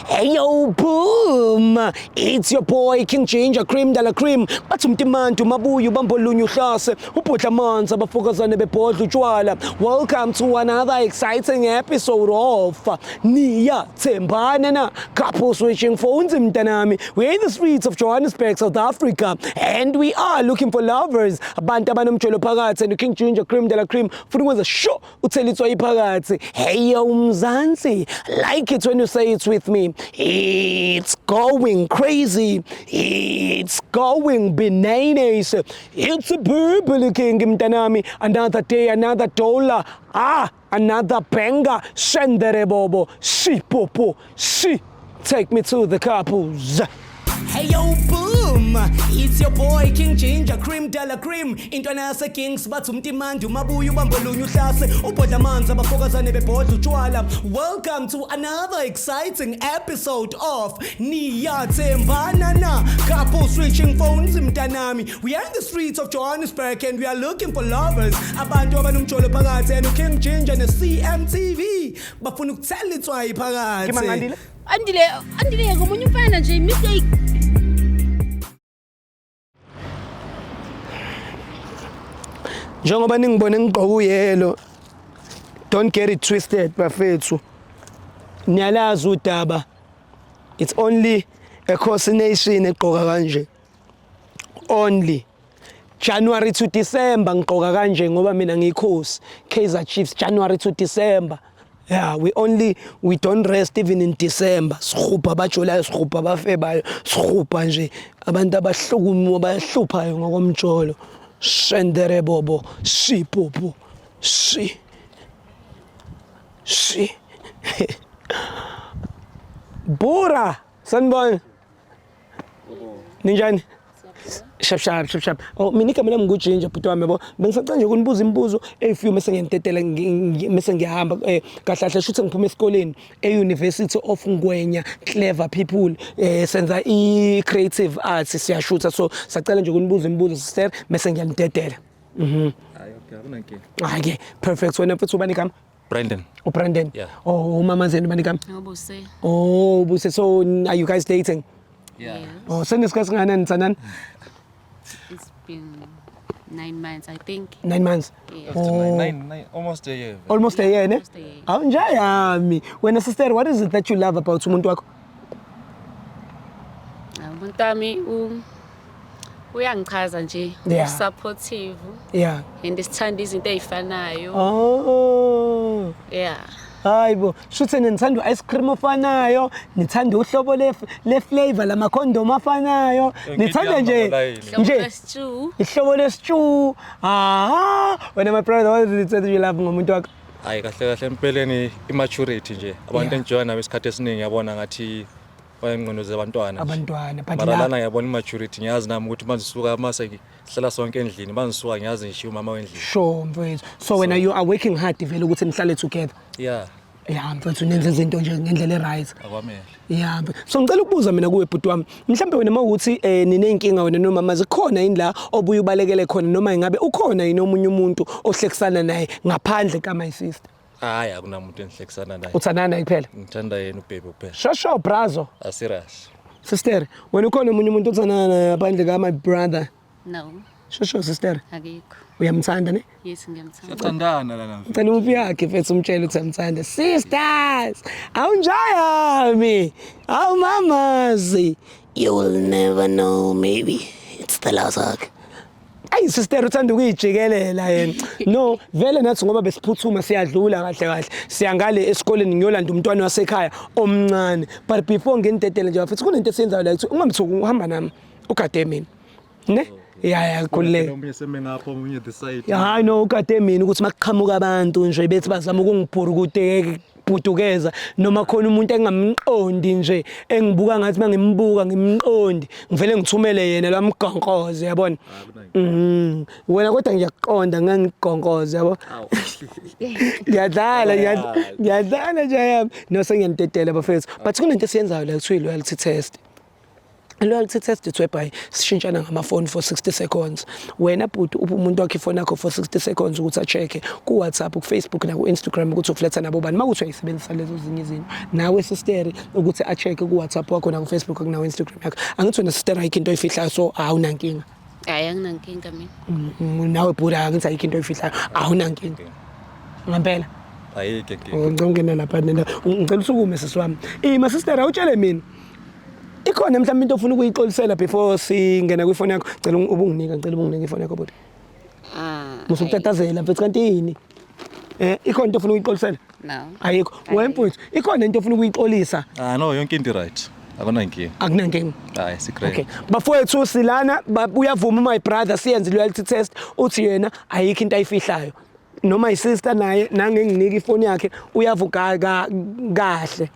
Hey yo, boom! It's your boy King Ginger Cream de la Cream. Bathi umtimantu mabuye ubambolunye uhlase ubhodla amanzi abafokazane bebhodla utshwala. Welcome to another exciting episode of Niyathembana na Couple Switching Phones mntanami. We're in the streets of Johannesburg, South Africa, and we are looking for lovers. Abantu abanomjolo phakathi and King Ginger Cream de la Cream futhi ukwenza sure uthela itswayi phakathi. Hey yo Mzansi, like it when you say it with me. It's going crazy. It's going bananas. It's a Burble King mntanami. Another day, another dollar. Ah, another banger. Shendere bobo. Shi popo. Shi. Take me to the couples. Hey yo boom, it's your boy King Ginger Cream de la Cream. Intwana yase Kings bathi umtimandi umabuye ubambolunye uhlase ubhodla amanzi abafokazane bebhodla utshwala. Welcome to another exciting episode of Niyathembana na Couple Switching Phones mntanami. We are in the streets of Johannesburg and we are looking for lovers. Abantu abanomjolo phakathi and King Ginger ne CMTV bafuna ukuthela itswayi phakathi. Ngimangandile. Andile, Andile ngomunye umfana nje mistake. Njengoba ningibone ngigqoka uyelo, don't get it twisted bafethu, niyalazi udaba, it's only a coordination egqoka kanje, only January to December ngigqoka kanje ngoba mina ngiyikhosi Kaizer Chiefs January to December. Yeah, we don't rest even in December. Sikhupha abajolayo, sikhupha abafebayo, sikhupha nje abantu abahlukuma abahluphayo ngokomjolo. Shendere bobo, shipopo, shi. Shi. Bura, sanibona. Ninjani? Shap shap shap shap. Oh, mina igama lami nguJinja, bhuti wami, yabo. Bengisacela nje ukunibuza imibuzo eyi-few mase ngiyanidedela, mase ngiyahamba. Kahle kahle shuthi ngiphuma esikoleni e-University of Ngwenya Clever People. Senza i-creative arts, siyashutha, so sacela nje ukunibuza imibuzo, sister, mase ngiyanidedela. Hayi, okay, akunankinga. Hayi ke, perfect. Wena mfethu, ubani igama? Brandon. UBrandon. Yeah. Oh, umama zenu ubani igama? Ubuse. Oh, Buse. So are you guys dating? Yeah. Oh, senesikhathi singakanani nithandana? It's been 9 months, I think. 9 months. Yeah. Oh. Nine, nine, almost a year. Almost a year, ne? Almost a year. Awu njayami. Wena sister, what is it that you love about umuntu wakho? Ah, umuntu wami uyangichaza nje. Supportive and sithanda izinto ezifanayo. Oh. Yeah. Hayibo, shuthe nithanda ice cream ofanayo, nithanda uhlobo le flavor lama condom afanayo, nithanda nje Hlobo lwe-stew. Ihlobo le-stew. Ah, wena my brother, what is it that you love ngomuntu wakho? Hayi, kahle kahle empeleni immaturity nje. Abantu engijoyina nabo isikhathi esiningi yabona ngathi bayingqondo zabantwana nje. Abantwana, but Mara lana ngiyabona immaturity, ngiyazi nami ukuthi manisuka mase sihlala sonke endlini, manisuka ngiyazi ngishiya umama wendlini. Sure mfethu. So wena you are working hard vele ukuthi nihlale together. Yeah. Yeah mfethu, nenze izinto nje ngendlela e-right. Akwamele. Yeah. So ngicela ukubuza mina kuwe bhuti wami, mhlambe wena mawukuthi nineyinkinga wena nomama, zikhona yini la obuye ubalekele khona, noma ingabe ukhona yini omunye umuntu ohlekisana naye ngaphandle ka my sister? Hayi, akunamuntu engihlekisana naye. Uthandana naye kuphela? Ngithanda yena ubaby kuphela. Sho sho brazo. Aserious. Sister, wena ukhona omunye umuntu othandana naye ngaphandle ka my brother? No. Sho sho sister. Akekho. Uyamthanda ne? Yes, ngiyamthanda. Siyathandana lana. Ngicela umfi yakhe mfethu, umtshele ukuthi uyamthanda. Sisters, awunjayami. Awu mamazi. You will never know, maybe it's the last hug. Ayi sister, uthanda ukuyijikelela yena. No, vele nathi ngoba besiphuthuma siyadlula kahle kahle. Siyangale esikoleni ngiyolanda umntwana wasekhaya omncane. But before nginidedele nje bafethu, kunento esiyenzayo la kuthi ungamthuki uhamba nami. Ugade mina. Ne? Ya ya, khululeka. Omunye seme ngapha, omunye the side. Hayi no, ugade mina ukuthi makuqhamuka abantu nje bethi bazama ukungibhurukudukeza noma khona umuntu engamqondi nje engibuka ngathi mangimbuka ngimqondi, ngivele ngithumele yena lamgonkoze, yabona. Wena kodwa ngiyakuqonda, ngangigonkoze, yabo. Ngiyadlala, ngiyadlala nje yami. No, sengiyanidedela bafethu, but kunento esiyenzayo la kuthiwa i-loyalty test. Loyalty test, it's whereby sishintshana ngamafoni for 60 seconds. Wena bhuti, uphe umuntu wakhe ifoni yakho for 60 seconds ukuthi a-check-e ku-WhatsApp, ku-Facebook naku-Instagram ukuthi ufletha nabo bani, makuthi uyayisebenzisa lezo zinye izinto. Nawe sister, ukuthi a-check-e ku-WhatsApp wakho naku-Facebook naku-Instagram yakho. Angithi wena sister ayikho into oyifihlayo, so awunankinga? Hayi, anginankinga mina. Nawe bhuti, angithi ayikho into oyifihlayo, awunankinga ngempela? Ayikho inkinga. Oh, ngicela ungena lapha nenda. Ngicela usukume, sisi wami. Ima sister, awutshele mina. Ikhona mhlawumbe into ofuna ukuyixolisela before singena kwifoni yakho? Cela ubunginika, ngicela ubunginike ifoni yakho, bhuti. Ah. Musukutatazela mfethu, kanti yini? Ikhona into ofuna ukuyixolisela? No. Ayikho. Wena mfethu, ikhona into ofuna ukuyixolisa? Ah no, yonke into right. Akunankinga. Akunankinga. Hayi, si-great. Okay. Bafowethu, silana uyavuma my brother siyenze loyalty test, uthi yena ayikho into ayifihlayo. Noma isister naye nangenginika ifoni yakhe uyavuka kahle.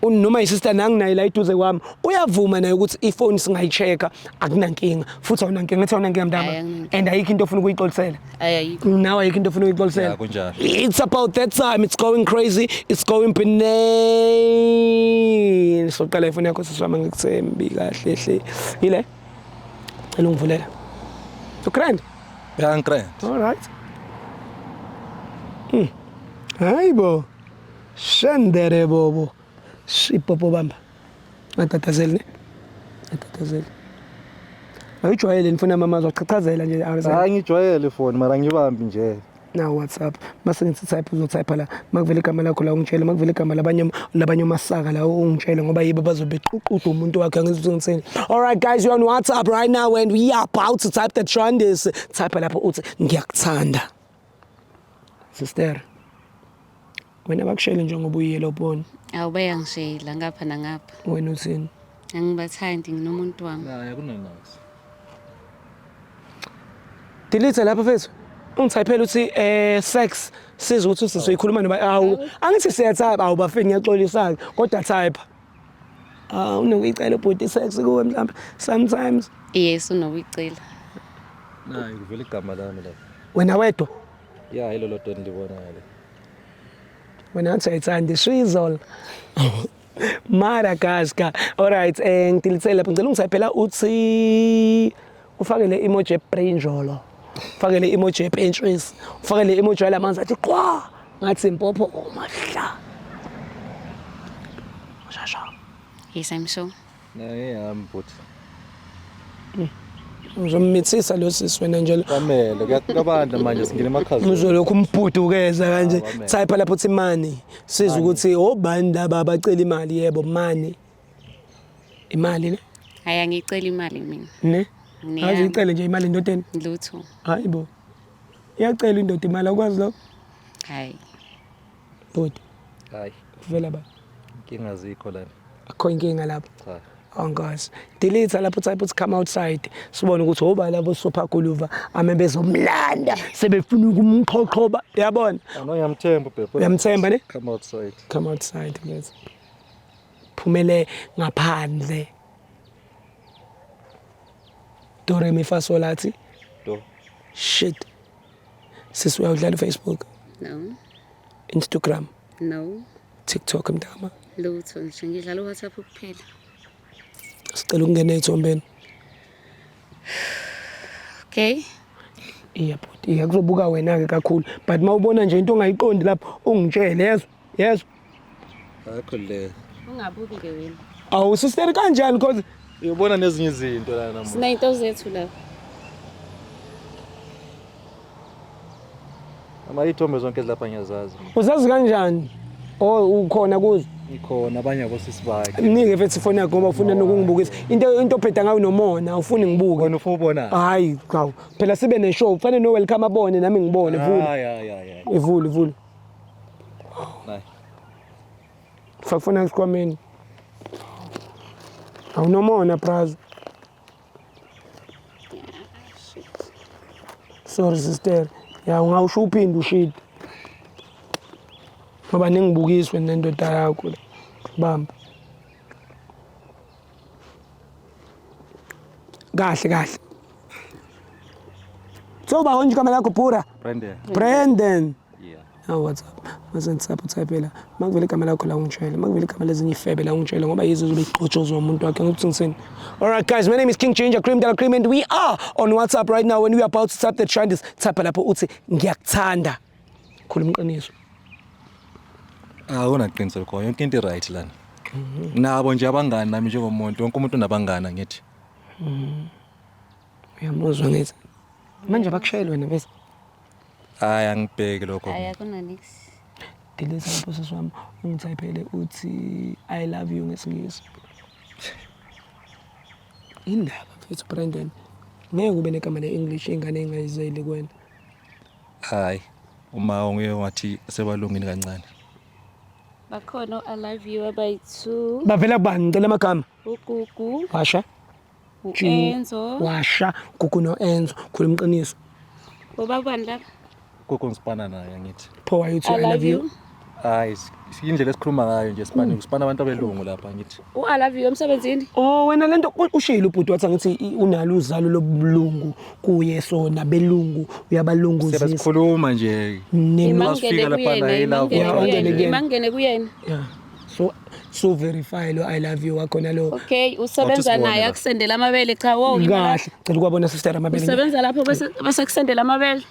Noma isister nanginaye la eduze kwami uyavuma naye ukuthi ifoni singayi-check-a, akunankinga. Futhi awunankinga, ngathi awunankinga mntama. Hayi, anginankinga. And ayikho into ofuna ukuyixolisela. Hayi, ayikho. Nawe ayikho into ofuna ukuyixolisela. Yeah, kunjalo. It's about that time. It's going crazy. It's going benane. Soqala ifoni yakho, sisi wami, ngikuthembi kahle hle. Ile? Cela ungivulela. Ugrand? Yeah, grand. All right. Hayibo. Shendere bobo. Shipopo bamba. Ngatatazeli ne? Ngatatazeli. Awujwayele nifuna mama zochachazela nje. Hayi, ngijwayele ifoni mara ngibambi nje. Na WhatsApp mase ngithi type, uzotype la makuvela igama lakho la ungitshele, makuvela igama labanye omasaka la ungitshele, ngoba yibo bazobe beququda umuntu wakhe, angithi ngithini. All right guys, you're on WhatsApp right now and we are about to type the trendis. Type lapho uthi "Ngiyakuthanda." Sister, wena bakushele njengoba uyiyellow bone? Awubayangishela ngapha nangapha. Wena uthini? Angibathandi, nginomuntu wami. Hayi, akunanax. Delete lapha mfethu, ungithayiphela uthi sex, sizwe ukuthi usisi uyikhuluma noba. Awu, angithi siyatype. Awu bafini, ngiyaxolisa kodwa type. Ah, unokuyicela ubhuti sex kuwe mhlawumbe sometimes? Yes, unokuyicela. Nayi, kuvela igama lami lapha. Wena wedwa? Ya, yilo lodwa enilibonayo le. Wena ngathi uyayithanda ishizol Madagascar. Alright, ngidelete lapho, ngicela ungithayiphela uthi ufake le emoji ebrinjolo, ufake le emoji epentshisi, ufake le emoji yalamanzi athi qwa ngathi impopho omahla shasha. Yes, I'm sure. Naye yami bhuti. Uzomithisa lo sisi wena nje. Kwamele kuyabanda manje, singena emakhazeni. Uzolokhu umbhudukeza kanje. Ah, kwamele. Type lapho uthi "money", sizwe ukuthi obani laba abacela imali. Yebo, money, imali ne. Hayi, angiyicela imali mina. Ne? Neyami. Azicele nje imali endodeni. Lutho. Hayibo, iyacela indoda imali, akwazi lokho? Hayi. Bhuti? Hayi. Kuvela ba? Inkinga zikho lana. Akho inkinga lapho? Cha. Angazi. Delete lapho, type uthi "come outside", sibone ukuthi oba labo super guluva ame bezomlanda sebefuna ukumqhoqhoba, yabona. Ano, ngiyamthemba ubhebhe. Uyamthemba ne? Come outside. Come outside, yes, phumele ngaphandle. Do re mi fa sol lathi. Do. Shit. Sisi, uyawudlala uFacebook? No. Instagram? No. TikTok mntama? Lutho nje, ngidlala uWhatsApp kuphela. Sicela ukungena ey'thombeni. Okay. Iya bhuti, iya, kuzobuka wena-ke kakhulu, but uma ubona nje into ongayiqondi lapho ungitshele, yezwa, yezwa. Akho le. Ungabuki ke wena. Awu sister, kanjani? Cause Uyobona nezinye izinto la namuhla. Siney'nto zethu lapha. Ama iy'thombe zonke ezilapha ngiyazazi. Uzazi kanjani? Oh, ukhona kuzo? Ikhona abanye abosisi bakhe. Mnike mfethu ifoni yakho ngoba ufuna nokungibukisa into ophetha ngayo nomona, awufuni ngibuke. Wena ufuna ubona? Hayi cha, phela sibe ne-show, kufanele no-welcome abone nami ngibone. Vula. Hayi hayi hayi. Hayi. Ivule, ivule. Nayi. Faka ifoni yakho esikhwameni, awunomona brazo. Sorry sister, ya, ungawusho uphinde ushide ngoba ningibukiswe nendoda yakho le. Bamba kahle kahle. So ba konje igama lakho, Pura? Brandon. Brandon. Yeah. Na WhatsApp. Mase ngithapha utype la. Makuvela igama lakho la ungitshele. Makuvela igama lezinye ifebe la ungitshele ngoba yizo zobe iqotshozwa umuntu wakhe ngokuthi ngisini. All right guys, my name is King Ginger Cream Dela Cream and we are on WhatsApp right now when we are about to type the trend type lapho uthi ngiyakuthanda. Khuluma iqiniso. Awunaqiniso lokho, yonke into i-right lana. Nabo nje abangani nami njengomuntu, wonke umuntu unabangani angithi. Uyamuzwa ngithi. Manje bakushayele wena bese. Hayi angibheki lokho. Hayi akuna nix. Delete lapho sisi wami ungithayiphele uthi I love you ngesiNgisi. Indaba mfethu Brandon. Ngeke ube negama le-English ingane engayizeli kuwena. Hayi uma unguye wathi sebalungile kancane. Bakhona I love you abayi-two. Bavela kubani? Ngicela amagama. Ugugu, Washa. u-Enzo. Washa. Gugu no-Enzo. Khuluma iqiniso. Bobabani laba? Gogo ngisipana naye angithi. Pho why uthi I love you? Hayi indlela esikhuluma ngayo nje sipana sipana abantu abelungu lapha angithi. U-I love you emsebenzini? Oh wena lento ushilo ubhuti wathi angithi unalo uzalo lobulungu kuye so nabelungu uyabalunguzisa. Sikhuluma nje. Imangene Masifika lapha kuyena, naye love imangene Yeah, kuyena, ungene kuyena. imangene kuyena. Yeah. So verify lo I love you wakhona lo. Okay, usebenza sibone naye la. akusendela amabele cha wo Kahle. Cela ukwabona sister amabele. usebenza lapho bese bese kusendela amabele.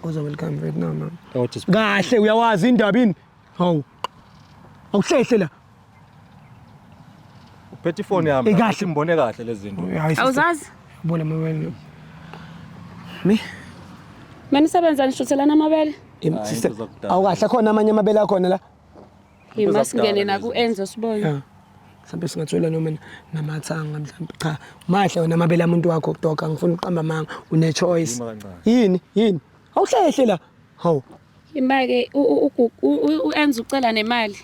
Uza welcome right now mama. Awuthi Kahle uyawazi indaba yini? Hawu. Awuhlehle la. uphethe ifoni yami. Eh, kahle. Simbone kahle lezi zinto. Hayi sister. Awuzazi? Bona amabele. Mi? Mina nisebenza nishuthelana amabele. Hayi, Sister. into zakudala. Awukahle khona amanye amabele akhona la. Imasingene zakudala naku Enzo sibone. Yeah. Mhlawumbe singathola noma namathanga mhlawumbe cha mahle wena amabele amuntu wakho doga ngifuna uqamba amanga une choice. Yima kancane. Yini? Yini? Awuhlehle la. Hawu. Imake u-Enzo ucela nemali.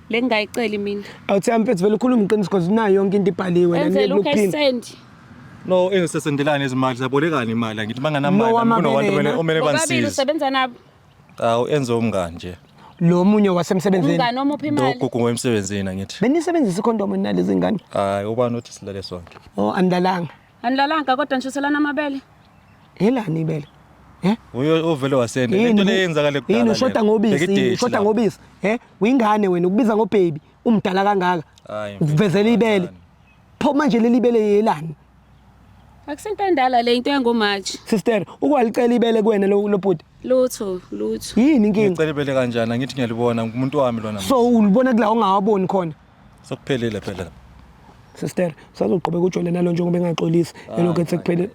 Lengingayiceli mina. Awuthi mfethu vele ukhuluma iqiniso because nayo yonke into ibhaliwe la Enzela niye u-cash kuphila. send. No, engisesendelana izimali sabolekana imali angithi banganamali No, nami kunobantu amabele omele yena. omele Bobabili bangisize. usebenza nabo. Awu enze umngani nje. Lo munye wasemsebenzini. Umngani omuphi imali. Lo gugu ngoemsebenzini angithi. Benisebenzisa ikhondomu nalezi ngane? Hayi ubani uthi silale sonke. Oh anilalanga. Anilalanga kodwa nishuthelana amabele. Yelani ibele? Eh? Uyo ovele wasenda. Lento le yenzakale kudala. Yini ushoda ngobisi? Yini ushoda ngobisi? Eh? Uyingane wena ukubiza ngobaby umdala kangaka. Hayi, Ukuvezela ibele. Pho manje leli bele yelani? Akusinto endala le into yangoMarch. Sister, ukwalicela ibele kuwena lo lo bhuti. Lutho, lutho. Yini inkinga? Ngicela ibele kanjani angithi ngiyalibona ngumuntu wami lona. So ulibona kula ongawaboni khona. Sokuphelile phela. Sister, sazoqhubeka ujole nalo njengoba engaxolisi. Elokhu ethi kuphele.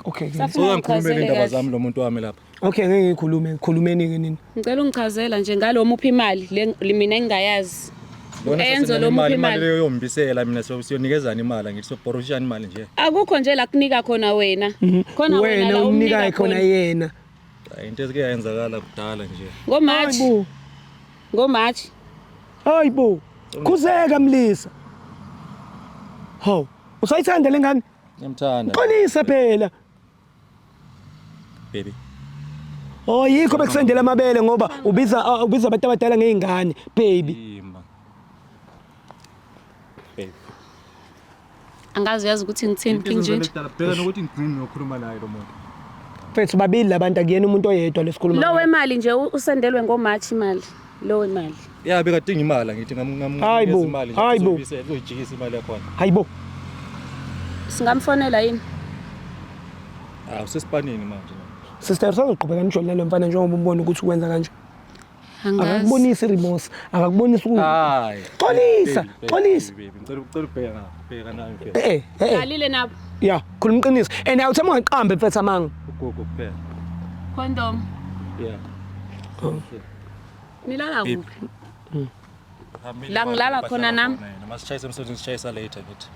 Okay. Safuna Soyangikhulumela ungichazele indaba kahle. zami lo muntu wami lapha. Okay, ngeke ngikhulume, khulumeni ke nini. Ngicela ungichazela nje ngalo muphi imali le mina engingayazi. Lona Enzo lo muphi imali imali. leyo yombisela mina siyonikezana imali angithi sobhoroshana imali nje. Akukho nje la kunika khona wena. Khona wena Wena la umnika umnika khona khona. yena. Hayi into esike yenzakala kudala nje. NgoMarch, Hayibo. ngoMarch. Hayibo. Khuzeka mlisa. Hawu, usayithanda lengane? Ngiyamthanda. Xolisa phela. Baby. Oh yikho bekusendela amabele ngoba ubiza ubiza abantu abadala ngezingane, baby. Ima. Baby. Angazi uyazi ukuthi ngithini King Ginger. Bheka nokuthi ngigcine nokukhuluma naye lo muntu. Mfethu babili labantu akuyena umuntu oyedwa lesikhuluma. Lo ngaye. wemali nje usendelwe ngoMarch imali. Lo wemali. Ya bekadinga imali angithi ngam Hayibo, imali nje hayibo. uzoyibisela uzoyijikisa imali yakhona. Hayibo. Singamfonela yini? Ah usesipanini manje. Sister sazoqhubeka nijole nalo mfana njengoba umbona ukuthi ukwenza kanje. Angazi. Akakubonisi remorse, akakubonisi uku Hayi. Xolisa, Baby, baby, xolisa. baby, Ngicela ucela ubheka ngapha, bheka nawe mfethu. Eh eh. Lalile nabo. Ya, khuluma iqiniso. And awuthi ungaqambe mfethu amanga. Ugogo kuphela. Condom. Yeah. Nilala Baby. kuphi? Hambile La ngilala bahlala khona nami. yena. Masishayisa emsebenzini sishayisa later ngithi.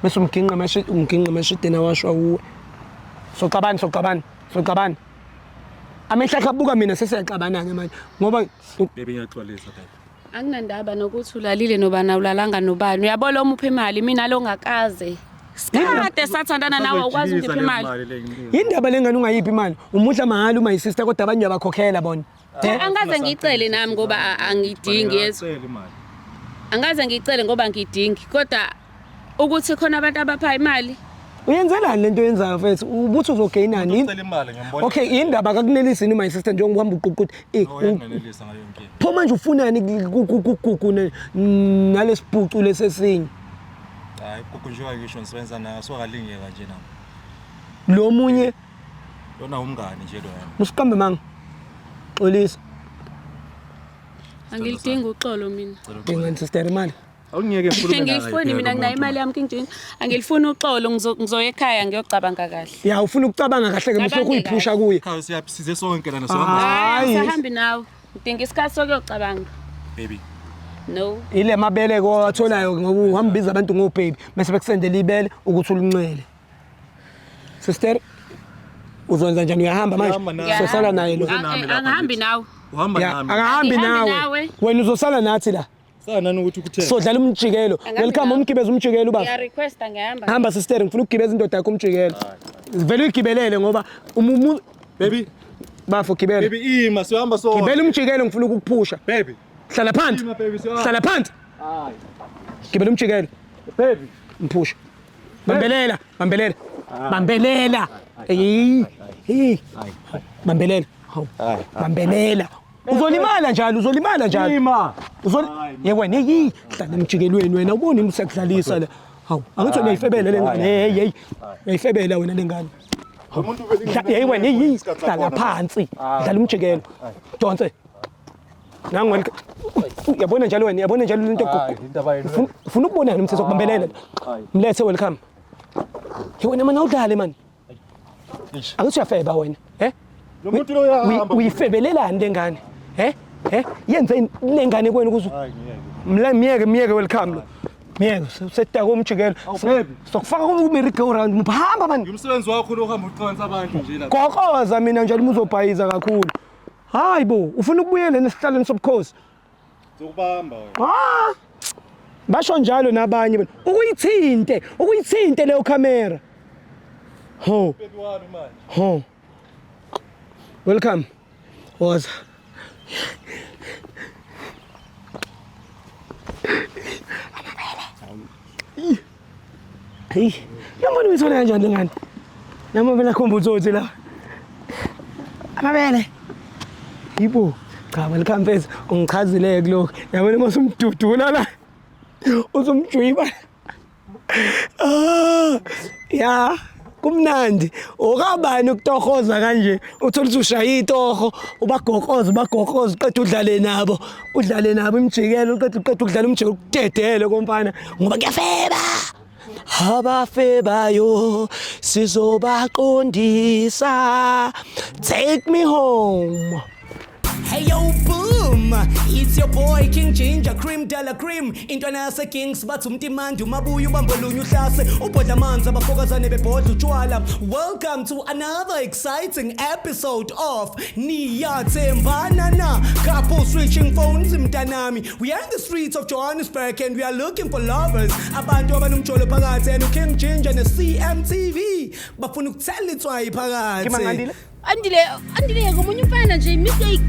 Bese umginqa mashi umginqa mashideni awashwa uwe. Soxabana, soxabana, soxabana. Amehlo akhe abuka mina sesiyaxabana ke manje ngoba Baby ngiyaxolisa baby. Anginandaba nokuthi ulalile nobani awulalanga nobani. Uyabo lo muphi imali mina lo ngakaze. Sikade sathandana nawe awukwazi Uzoyijikisa ungipha le imali. mali le nginika. Indaba lengane ungayiphi imali? Umudla mahhala uma yisister kodwa abanye uyabakhokhela bona. Cha, Angaze ngiyicele nami ngoba angiyidingi yezo. Ngiyacela imali. Angaze ngiyicele ngoba ngiyidingi kodwa ukuthi khona abantu abapha imali. Uyenzelani lento oyenzayo mfethu? Ubuthi uzogainani? Ucela imali ngiyambona. Okay, indaba kakunelisi ni my sister njengoba uhamba uququta. Eh, No, uyanginelisa ngayo yonke into. pho manje ufunani kugugu nalesibhucu lesesinye? Hayi, gugu njengoba ngisho ngisebenza naye sokalingeka nje nami. Lo munye Lona umngani nje lo yena. usiqambe manga. Xolisa. Angilidingi uxolo mina. Ngani sister imali. Awungiyeke ngikhulume naye. Angilifuni mina, nginayo imali yami, King Ginger. Angilifuni uxolo, ngizoya ekhaya ngiyocabanga kahle. Ya, ufuna ukucabanga kahle ke musuku Cabange uyiphusha kuye. Khaya siyasize sonke lana sohamba. Hayi. Hayi, angisahambi nawe. Ngidinga isikhathi sokuyocabanga. Baby. No. Ile mabeleko atholayo ngoba uhamba ubiza abantu ngobaby bese bekusendela ibele ukuthi ulincele. Sister, uzokwenza njani? Uyahamba Uyahamba manje? naye. Sosala naye lo. Uze nami lapha Angihambi ngithi. nawe. Uhamba Ya, nami. akahambi Angihambi nawe. nawe. Wena uzosala nathi la. Sana nani ukuthi ukuthe. Sodlala umjikelo. Angihambi Welcome nawe. umgibeza umjikelo ubaba. Ngiya-requesta, ngiyahamba. Hamba sister, ngifuna ukugibeza indoda yakho umjikelo. Vele uyigibelele ngoba Baby, bafo gibela. baby ima sihamba sonke. Gibela umjikelo ngifuna ukukuphusha. Baby. Hlala phansi. Ima baby sihamba. Hlala phansi. Gibela umjikelo. Baby. Mphusha. Bambelela, bambelela. Bambelela. Hey. Hey. Bambelela. Hawu. Bambelela. Uzolimala njalo, uzolimala njalo. Ima. Uzol Ye wena hey, hlala emjikelweni wena ubone usakudlalisa la. Hawu, angithi uyayifebela le ngane. Hey hey. Uyayifebela wena le ngane. Umuntu vele Hey wena hey, hlala phansi. Dlala umjikelo. Donse. Nangu wena. Uyabona njalo wena, uyabona njalo lento. Hayi, indaba yenu. Ufuna ukubonana umthetho kubambelela. Mlethe welcome. Hey wena mana udlale man. Eish. Angithi uyafeba wena, eh? Lo muntu lo uyahamba. Uyifebelelani le ngane? Eh? Eh? Yenze le ngane kwena ukuze Hayi ngiyeke. Mla miyeke miyeke welcome lo. Miyeke usedaka umjikelo. Awu, baby. Sokufaka ku merry go round. Hamba man. Umsebenzi wakho lo uhamba uqansa abantu nje la. Goqoza mina njalo uma uzobhayiza kakhulu. Hayi bo, ufuna ukubuyela nesihlalweni sobukhosi. Zokubamba wena. Ah! Basho njalo nabanye bona. Ukuyithinte, ukuyithinte leyo camera. Ho, Baby wami manje. ho. Welcome. Woza. Hey, yambona uyithola kanjani le ngane? Namabele akhomba utsotsi la. Amabele. Yibo. Cha, welcome mfethu. Ungichazile kulokho. Yabona uma usumdudula la. Usumjwiba. Ah, ya, kumnandi. Okabani ukutohoza kanje? Uthola ukuthi ushaya itoho, ubagoqoza, ubagoqoza, uqeda udlale nabo. Udlale nabo imjikelo, uqeda ukudlala umjikelo ukudedele komfana ngoba kuyafeba. Abafebayo sizobaqondisa. Take me home. Hey yo boom, it's your boy King Ginger Cream Della Cream. Intwana yase Kings bathi umtimandi umabuya ubambolunye uhlase ubhodla amanzi abafokazane bebhodla utshwala. Welcome to another exciting episode of Niyathembana Na. Couple switching phones mntanami. We are in the streets of Johannesburg and we are looking for lovers. Abantu abanomjolo phakathi and King Ginger ne CMTV bafuna ukuthela itswayi phakathi. Andile, Andile ngomunye umfana nje mistake.